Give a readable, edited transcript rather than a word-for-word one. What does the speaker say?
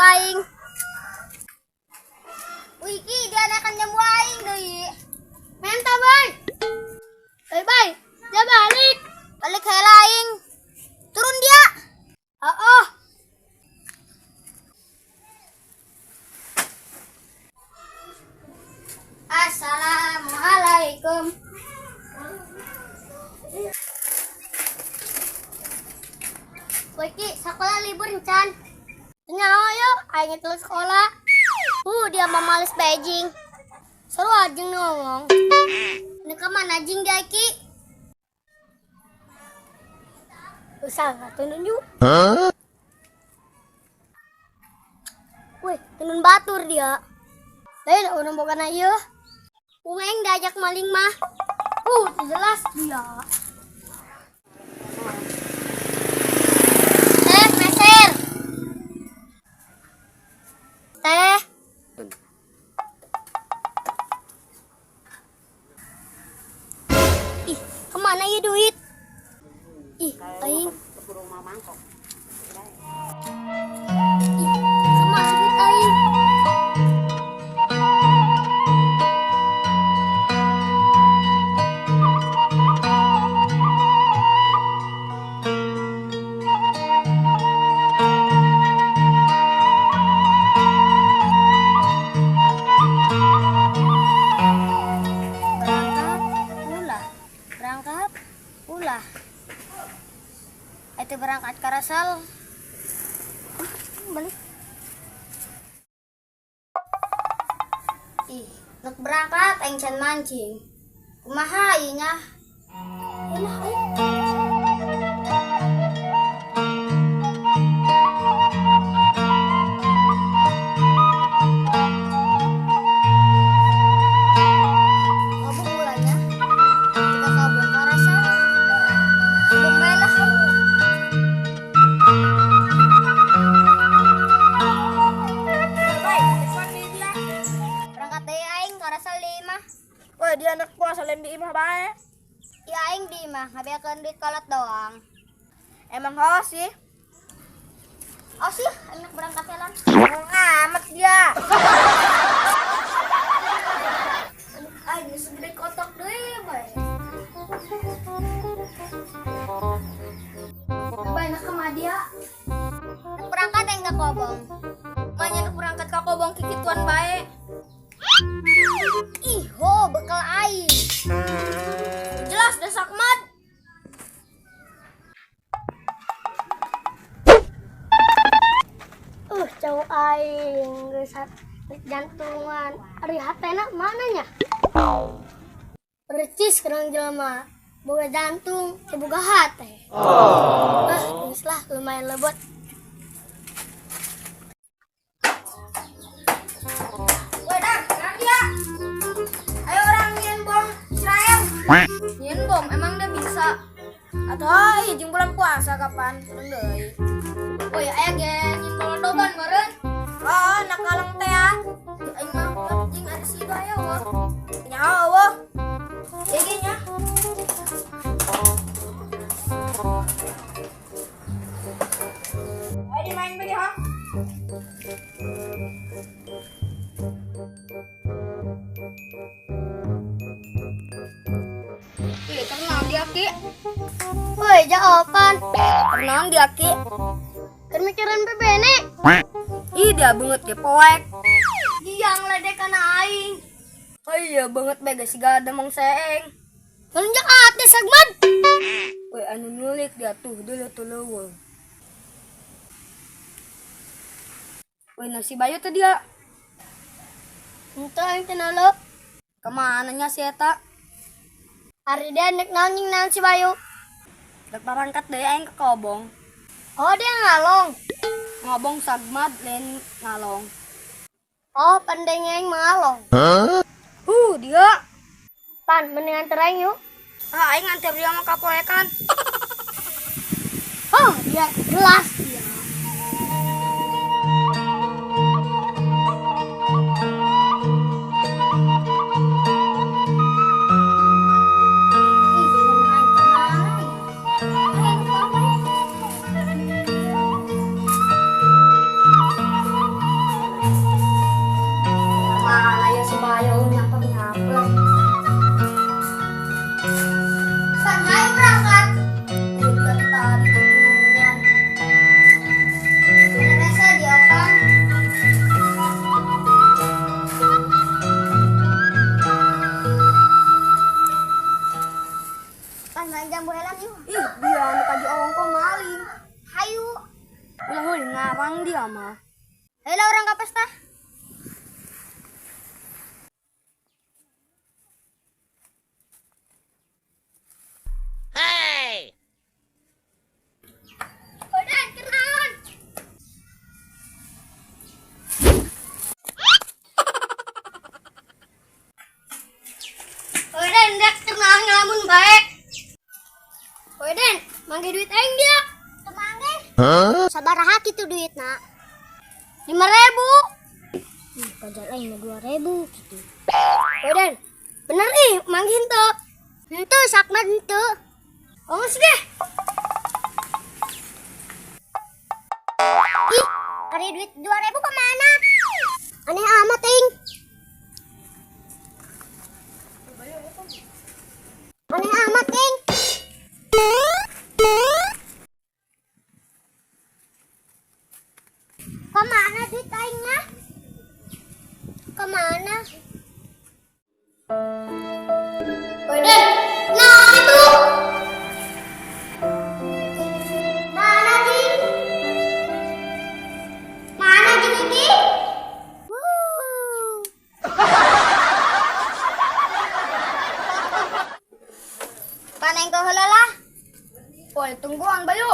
Aing. Wih, Ki, dia anakan jambu aing deui. Menta, Bay. Eh, Bay, dia balik. Balik heula aing. Turun dia. Oh. Assalamualaikum. Woi Ki, sekolah libur encan. Nyaho yuk, aing terus sekolah. Dia mah males bejing. Seru aja ngomong. Ini kemana jing dia Ki? Usah nggak tunun yuk. Huh? Wih, tunun batur dia. Lain urang boga na ieu. Aing diajak maling mah. Jelas dia. Teh, meser. Teh. Ih, kemana ya duit? Ih, aing. Ih, kemana duit aing? Berangkat, ulah. Berangkat, ulah. Itu berangkat ke Rasal. Balik. Ih, nuk berangkat aing can mancing. Kumaha ieu nya? Yalah aing. Kabung mulanya. Kita kabung ke Rasal. Kabung bae lah aing. Berangkat deui aing ka Rasal di imah. Woi, dia anak puasa lain di imah bae. Ya aing di imah ngabeakeun duit kolot doang. Emang hos sih. Oh sih, aing nak berangkat heula. Ngamet dia. Aing geus segede kotak deui bae. Bae nak ka dia. Nak berangkat aing ka Kobong. Manya nak berangkat ka Kobong kikituan bae. Ih, ho, bekal aing. Jelas desak mad. Cowok aing geus jantungan. Ari hatena mananya? Percis kerang jelema. Boga jantung, teu boga hate. Ah, geus lah lumayan lebot. Woi, dah, sekarang dia. Ayo orang nyian bom Israel. Nyian bom emang dia bisa? Atau ih jeung bulan puasa kapan? Seneng deui. Woi, aya ge nyian kolodogan meureun. Oh, nak kaleng teh ya. Aing mah jeung ada si Bayo wah. Nyaho wah. Ieu ge nya. Ayo dimain beli ha. Ih, tenang dia Ki. Woi, jawaban. Tenang dia Ki. Keur mikiran bebene. Ih, dia banget ge poek. Dia ngeledek kana aing. Oh iya banget bae geus siga ada mong seeng. Ngelunjak ate sagmad. Woi, anu nulik dia tuh, dulu tuh leuweung. Woi, nasi Bayu tuh dia. Henteu aing teu nalo. Kemana nya si eta? Ari dia nek naon jeung naon si Bayu? Dek barangkat deui aing ke Kobong. Oh, dia ngalong. Ngobong sagmad lain ngalong. Oh, pandai aing mengalong. Dia. Pan, mending anter aing yuk. Ah, aing nganter dia mah kapoekan. Oh, dia jelas dia. Ih, mama aing kemana ya? Aing kemana ya? Tukang dia mah. Ayolah orang ka pesta. Hey! Udah, kenaon. Udah, ndak kenaon ngelamun bae. Udah, manggih duit aing dia. Manggih. Sabaraha kitu duitna? 5.000. Pajak aing mah 2.000 gitu. Udah, bener ih, manggih henteu. Henteu sakmat henteu. Oh, geus deh. Ih, ari duit 2.000 kemana? Aneh amat aing. Aneh amat aing. Kemana duit aingnya? Kemana? Udah, nah itu. Mana Jing? Mana Jing iki? Wuh. Paneng ke heula lah. Woi, tungguan bayu.